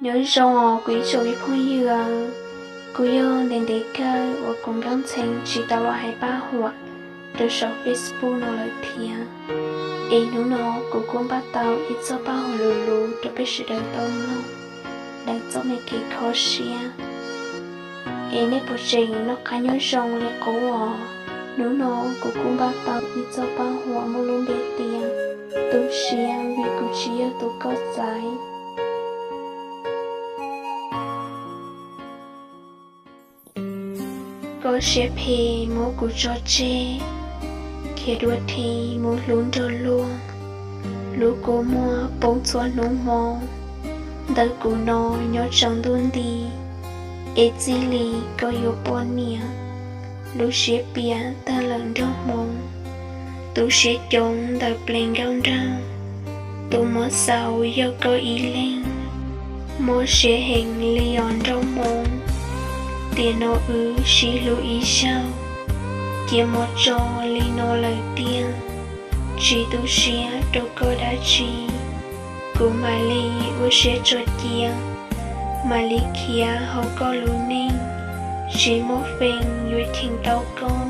Nyob zoo os kuv ib tsoom me phooj ywg, kuv yog ntev ntev kawg uas kuv nkauj ntxhee tsis tau los hais paj huam rau saum Facebook no lawm thiab. Es hnub no kuv kuj npaj tau ib txoj paj huam luv luv rau peb sawv daws tau mloog lawv txoj me kev kho siab. Es nej puas tseem noj qab nyob zoo li qub os? Hnub no kuv kuj npaj tau ib txoj paj huam muaj lub npe tias tu siab vim kuv tsis yog tus koj txais. Koj siab phem muab kuv tso tseg, khiav dua dheev mus hlub nrog luag. Lub kua muag poob txhua hnub hmo, ntawm kuv no nyob tsaus ntuj nti, es txij li koj yuav poj niam. Lub siab piam tag lawm nraug hmoov, tu siab coob ntawm plees nkauj nraug. Tus muab xaus yog koj ib leeg, mob siab heev li os nraug hmoov. Tiam no wb sib hlub ib zaug, cia mus tso li no lawm tiag. Tsis tu siab rau koj dab tsi, kuv mam li ua siab tso cia, mam li khiav hauv koj lub neej, tsis muaj feem yuav cheem tau koj.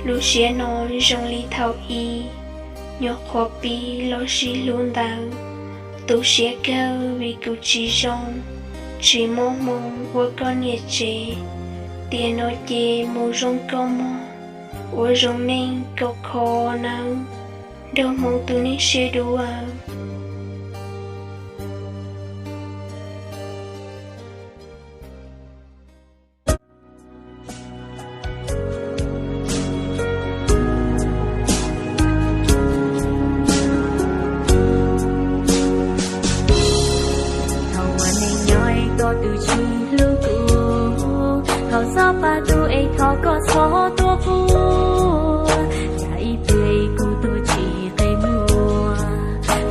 Lub siab no zoo li thaum i, nyuam qhuav pib los sib hlub ntawd, tu siab kawg vim kuv tsis zoo, tsis muaj hmoo ua koj niam tsev. Tiam no ces mus zoo koj mog, ua zoo neej koj kho nawb, nraug hmoov tus neeg siab dub aw. Thaum ua neej nyob es koj twb tsis hlub kuv, thaum xob pab tu es thov koj txhob tuaj puag, yam ib pliag kuv tuag tsis qe muag,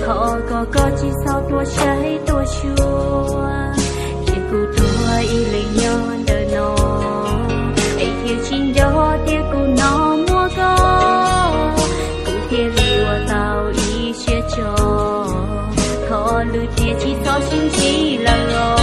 thov kom koj tsis txhob tuaj saib tuaj xyuas, cia kuv tuag ib leeg nyob ntawm no, es thiaj tsis nco tias kuv no muaj koj, kuv thiaj li ua tau ib siab tso, thov lwm tiam tsis txhob sib ntsib lawm os.